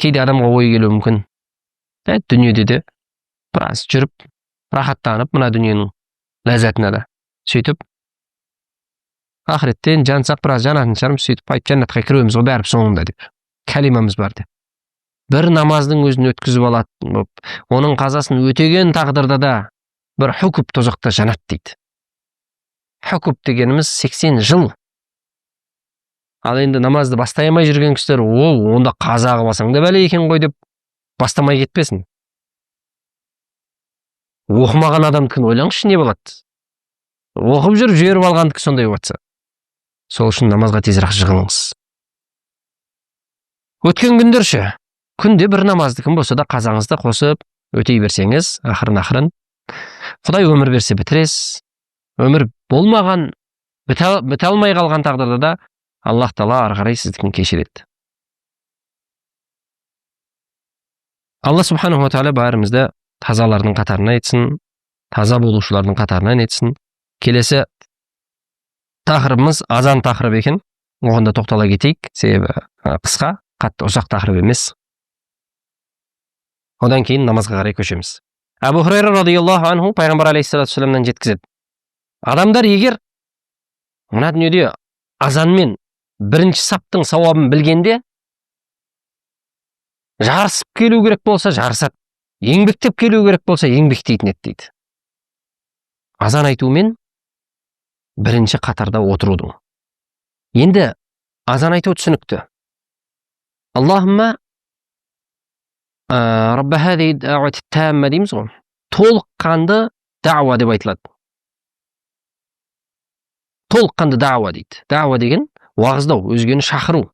Кейде адамға ой келуі мүмкін. Дүниеде де біраз жүріп, рахаттанып, мына дүниенің ләззатына да. Сөйтіп, ақыреттен жансақ біраз жанатын шығармыз, сөйтіп қайтып жәннатқа кіруіміз ғой бәрі соңында деп. Кәлимамыз бар деп. Бір намаздың өзін өткізіп алатын болып, оның қазасын өтеген тағдырда да бір хүкіп тозақта жанады дейді. Хүкіп дегеніміз 80 жыл. Ал енді намазды бастай алмай жүрген кісілер, о, онда қаза қылып алсаң да бәле екен ғой деп бастамай кетпесін. Оқымаған адамдікін ойлаңызшы, не болады? Оқып жүріп жіберіп алғандікі сондай болып жатса. Сол үшін намазға тезірек жығылыңыз. Өткен күндер ше, күнде бір намазды кім болса да қазаңызды қосып өтей берсеңіз, ақырын-ақырын Құдай өмір берсе бітіресіз. Өмір болмаған, біте алмай қалған тағдырда да Аллах тағала ары қарай сіздікін кешіреді. Алла субханаху ва тағала бәрімізді тазалардың қатарына етсін, таза болушылардың қатарынан етсін. Келесі тақырыбымыз азан тақырыбы екен. Оған да тоқтала кетейік, себебі қысқа, қатты ұзақ тақырып емес. Одан кейін намазға қарай көшеміз. Әбу Хурайра радиаллаху анху пайғамбар алейхиссалату вассаламнан жеткізеді. Адамдар егер мына дүниеде азанмен бірінші саптың сауабын білгенде жарысып келу керек болса жарысады, еңбектеп келу керек болса еңбектейтін еді дейді. Азан айтумен бірінші қатарда отырудың. Енді азан айту түсінікті. Аллахумма рабба хазихи дауати тамма дейміз ғой. Толыққанды дауа деп айтылады. Толыққанды дауа дейді. Дауа деген уағыздау, өзгені шақыру.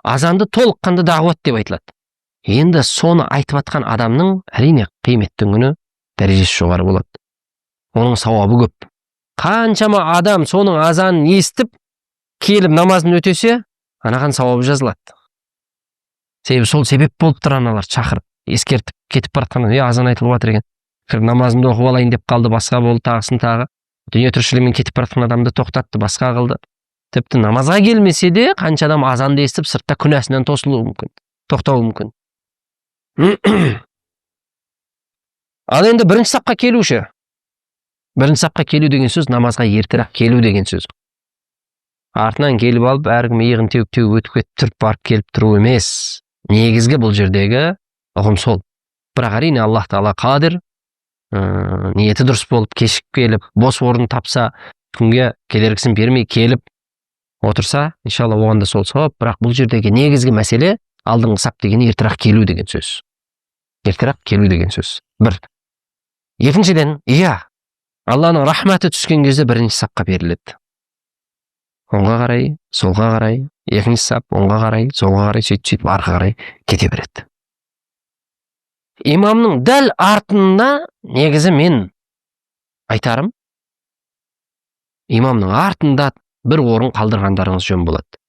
Азанды толыққанды дағуат деп айтылады. Енді соны айтып атқан адамның әрине қияметтің күні дәрежесі жоғары болады. Оның сауабы көп. Қаншама адам соның азанын естіп, келіп намазын өтесе, анаған сауабы жазылады. Себебі сол себеп болып тұр аналар шақырып, ескертіп кетіп бара жатқанда, азан айтылып жатыр екен, кіріп намазымды оқып алайын деп қалды, басқа болды, тағысын тағы. Дүние тіршілігімен кетіп бара жатқан адамды тоқтатты, басқа қылды. Тіпті намазға келмесе де қанша адам азанды естіп сыртта күнәсінен тосылуы мүмкін, тоқтауы мүмкін. Ал енді бірінші сапқа келуші. Бірінші сапқа келу деген сөз намазға ертерек келу деген сөз. Артынан келіп алып, әркім иығын теуіп-теуіп өтіп кетіп тұрып барып келіп тұру емес. Негізгі бұл жердегі ұғым сол. Бірақ әрине Аллах тағала қадір, ниеті дұрыс болып, кешігіп келіп, бос орын тапса, күнге кедергісін бермей келіп отырса, иншалла оған да сол сауап. Бірақ бұл жердегі негізгі мәселе алдыңғы сап деген ертерек келу деген сөз. Ертерек келу деген сөз. Бір. Екіншіден, иә, Алланың рахматы түскен кезде бірінші сапқа беріледі. Оңға қарай, солға қарай, екінші сап оңға қарай, солға қарай, сөйтіп-сөйтіп арқа қарай кете береді. Имамның дәл артында негізі мен айтарым, имамның артында бір орын қалдырғандарыңыз жөн болады.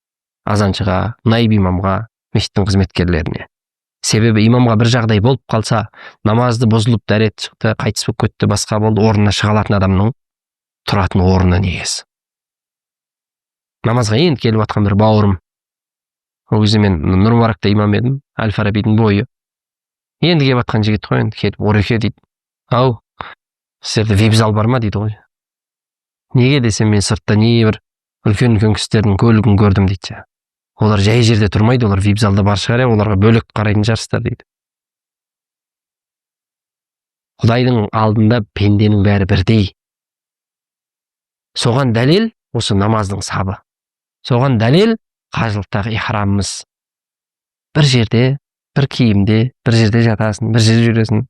Азаншыға, наиб имамға, мешіттің қызметкерлеріне. Себебі имамға бір жағдай болып қалса, намазды бұзылып, дәрет шықты, қайтыс болып кетті, басқа болды, орнына шыға алатын адамның тұратын орны негізі. Намазға енді келіп жатқан бір бауырым, ол кезде мен Нұр-Мүбаракта имам едім, Әл Фарабидің бойы. Енді келіп жатқан жігіт қой, енді келіп, Ореке дейді. Ау, сіздерде вип зал бар ма дейді ғой. Неге десем, мен сыртта не бір үлкен-үлкен кісілердің көлігін көрдім дейді. Олар жай жерде тұрмайды, олар вип залда бар шығар, оларға бөлек қарайтын шығарсыздар дейді. Құдайдың алдында пенденің бәрі бірдей. Соған дәлел осы намаздың сабы. Соған дәлел қажылықтағы ихрамымыз. Бір жерде, бір киімде, бір жерде жатасың, бір жерде жүресің.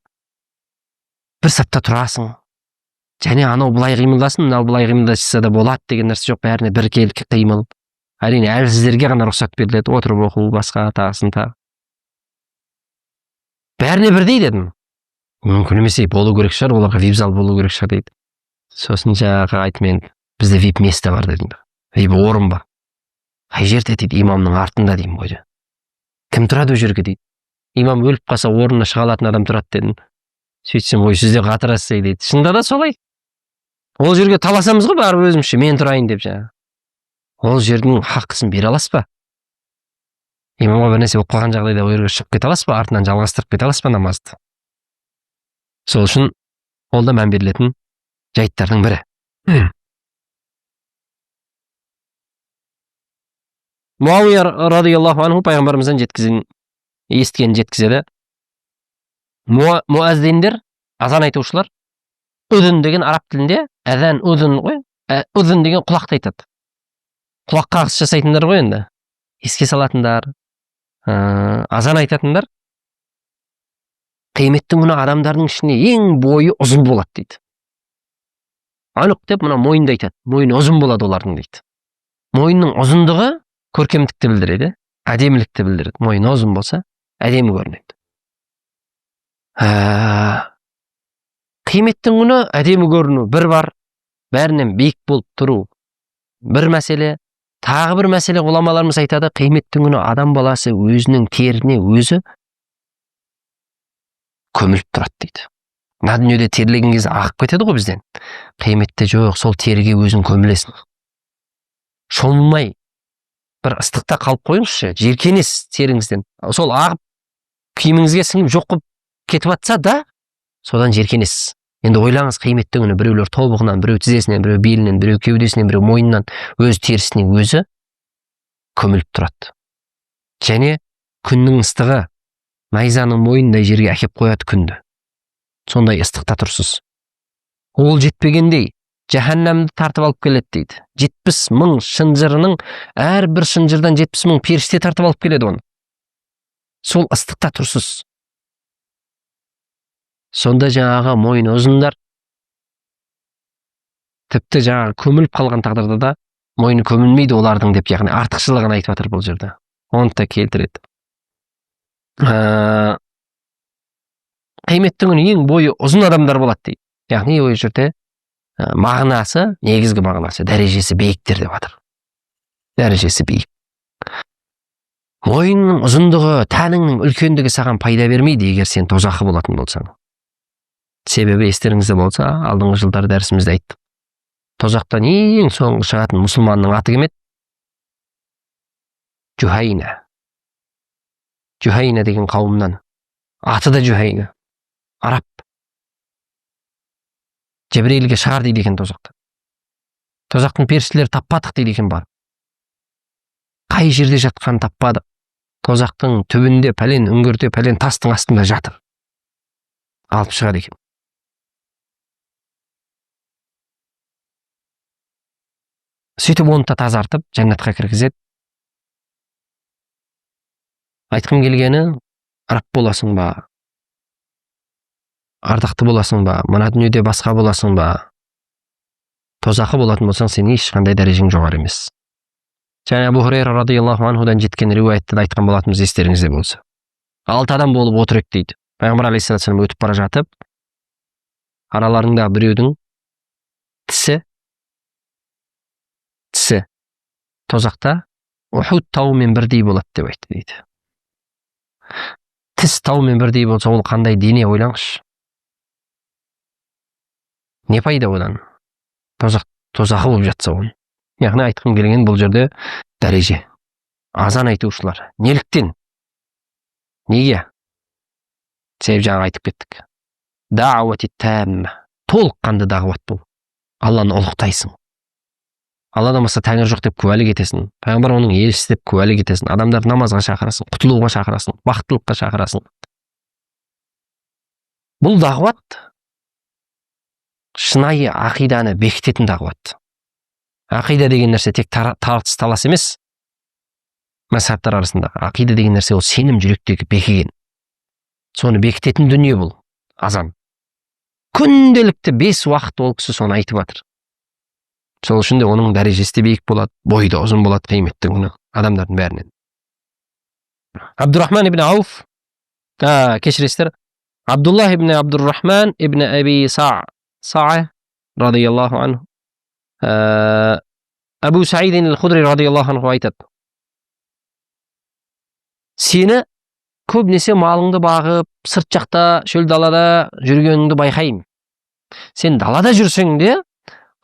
Бір сапта тұрасың. Және анау былай қимылдасын, мынау былай қимылдаса да болады деген нәрсе жоқ, бәріне біркелкі қимыл. Әрине, әлсіздерге ғана рұқсат беріледі, отырып оқу, басқа, тағысын тағы. Бәріне бірдей дедім. Мүмкін емес, болу керек шығар, оларға вип зал болу керек шығар дейді. Сосын жаңағы айттым, мен бізде вип место бар дедім. Вип орын бар. Қай жерде дейді, имамның артында деймін ғой. Кім тұрады ол жерге дейді. Имам өліп қалса орнына шыға алатын адам тұрады дедім. Сөйтсем, ой, сіз де қатырасыз дейді. Шынында да солай. Ол жерге таласамыз ғой барып өзімізше, мен тұрайын деп жаңағы. Ол жердің хақысын бере аласыз ба? Имамға бір нәрсе болып қалған жағдайда ол жерге шығып кете аласыз ба, артынан жалғастырып кете аласыз ба намазды? Сол үшін ол да мән берілетін жайттардың бірі. Муауия радиаллаху анху пайғамбарымыздан естігенін жеткізеді. Муаззиндер, азан айтушылар, үҙін деген араб тілінде әзән үҙін ғой, үҙін деген құлақты айтады. Құлақ қағыс жасайтындар ғой енді, еске салатындар, азан айтатындар. Қияметтің күні адамдардың ішінде ең бойы ұзын болады дейді. Анық деп мына мойынды айтады, мойны ұзын болады олардың дейді. Мойынның ұзындығы көркемдікті білдіреді, әдемілікті білдіреді. Мойны ұзын болса әдемі көрінеді. Қияметтің күні әдемі көріну бір бар, бәрінен биік болып тұру бір мәселе. Тағы бір мәселе, ғұламаларымыз айтады, қияметтің күні адам баласы өзінің теріне өзі көміліп тұрады дейді. Мына дүниеде терлеген кезде ағып кетеді ғой бізден. Қияметте жоқ, сол теріге өзің көмілесің. Шомылмай бір ыстықта қалып қойыңызшы, жеркенесіз теріңізден. Сол ағып киіміңізге сіңіп жоқ қылып кетіп жатса да, содан жеркенесіз. Енді ойлаңыз, қияметтің күні біреулер тобығынан, біреу тізесінен, біреу белінен, біреу кеудесінен, біреу мойнынан өз терісіне өзі көміліп тұрады. Және күннің ыстығы найзаның мойнындай жерге әкеп қояды күнді. Сондай ыстықта тұрсыз. Ол жетпегендей жаһаннамды тартып алып келеді дейді. 70 мың шынжырының әрбір шынжырдан 70 мың періште тартып алып келеді оны. Сол ыстықта тұрсыз. Сонда жаңағы мойны ұзындар тіпті жаңағы көміліп қалған тағдырда да мойны көмілмейді олардың деп, яғни артықшылығын айтып жатыр бұл жерде. Оны да келтіреді. Қияметтің күні ең бойы ұзын адамдар болады дейді. Яғни ол жерде мағынасы, негізгі мағынасы дәрежесі биіктер деп жатыр. Дәрежесі биік. Мойынның ұзындығы, тәніңнің үлкендігі саған пайда бермейді, егер сен тозақы болатын болсаң. Себебі естеріңізде болса, алдыңғы жылдары дәрісімізде айттық. Тозақтан ең соңғы шығатын мұсылманның аты кім еді? Жухайна. Жухайна деген қауымнан. Аты да Жухайна. Араб. Жебірейілге шығар дейді екен тозақтан. Тозақтың періштелері таппадық дейді екен барып. Қай жерде жатқанын таппадық. Тозақтың түбінде пәлен үңгірде, пәлен тастың астында жатыр. Алып шығады екен. Сөйтіп оны да тазартып, жәннатқа кіргізеді. Айтқым келгені, араб боласың ба, ардақты боласың ба, мына дүниеде басқа боласың ба, тозақы болатын болсаң, сен ешқандай дәрежең жоғары емес. Және Абу Хурейра радиаллаху анхудан жеткен риуаятты да айтқан болатынбыз, естеріңізде болса. 6 адам болып отыр ек дейді. Пайғамбар алейхиссалам өтіп бара жатып, араларында біреудің тісі тозақта Ухуд тауымен бірдей болады деп айтты дейді. Тіс таумен бірдей болса, ол қандай дене, ойлаңызшы. Не пайда одан? Тозақы болып жатса оның. Яғни айтқым келген бұл жерде дәреже. Азан айтушылар. Неліктен? Неге? Себебі жаңа айтып кеттік. Дағуати тәмма. Толыққанды дағуат бұл. Алланы ұлықтайсың. Алладан басқа тәңір жоқ деп куәлік етесің. Пайғамбар оның елшісі деп куәлік етесің. Адамдарды намазға шақырасың, құтылуға шақырасың, бақыттылыққа шақырасың. Бұл дағуат шынайы ақиданы бекітетін дағуат. Ақида деген нәрсе тек тартыс талас емес. Мәзһабтар арасындағы ақида деген нәрсе ол сенім, жүректегі бекіген. Соны бекітетін дүние бұл азан. Күнделікті 5 уақыт ол кісі соны айтып жатыр. Сол үшін де оның дәрежесі де биік болады, бойы да ұзын болады қияметтің күні адамдардың бәрінен. Абдурахман ибн Ауф, кешіресіздер, Абдуллах ибн Абдуррахман ибн Аби Саа радиаллаху анху, Әбу Саид әл-Худри радиаллаху анху айтады. Сені көбінесе малыңды бағып, сырт жақта, шөл далада жүргеніңді байқаймын. Сен далада жүрсең де,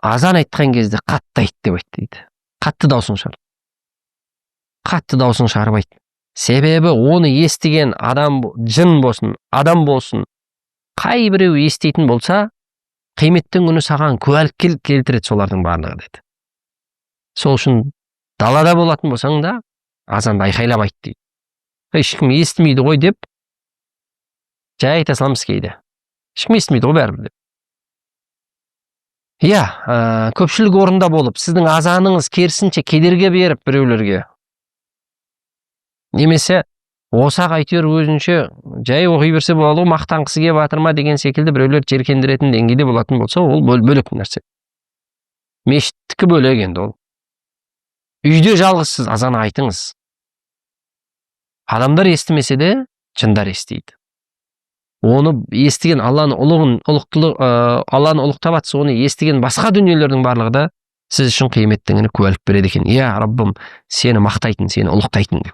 азан айтқан кезде қатты айт деп айтты дейді. Қатты даусың шығар. Қатты даусың шығарып айт. Себебі оны естіген адам, жын болсын, адам болсын, қай біреу еститін болса, қияметтің күні саған куәлік келтіреді солардың барлығы деді. Сол үшін далада болатын болсаң да, азанды айқайлап айт дейді. Ешкім естімейді ғой деп жай айта саламыз кейде. Ешкім естімейді ғой бәрібір деп. Иә, көпшілік орында болып, сіздің азаныңыз керісінше кедергі беріп біреулерге, немесе осақ әйтеуір өзінше жай оқи берсе болады ғой, мақтанғысы келіп жатыр ма деген секілді біреулер жеркендіретін деңгейде болатын болса, ол бөлек нәрсе. Мешіттікі бөлек енді ол. Үйде жалғызсыз, азан айтыңыз. Адамдар естімесе де, жындар естиді. Оны естіген Алланы ұлығын, ұлықтылық, Алланы ұлықтап жатса, оны естіген басқа дүниелердің барлығы да сіз үшін қияметтің күні куәлік береді екен. Иә, Раббым, сені мақтайтын, сені ұлықтайтын деп.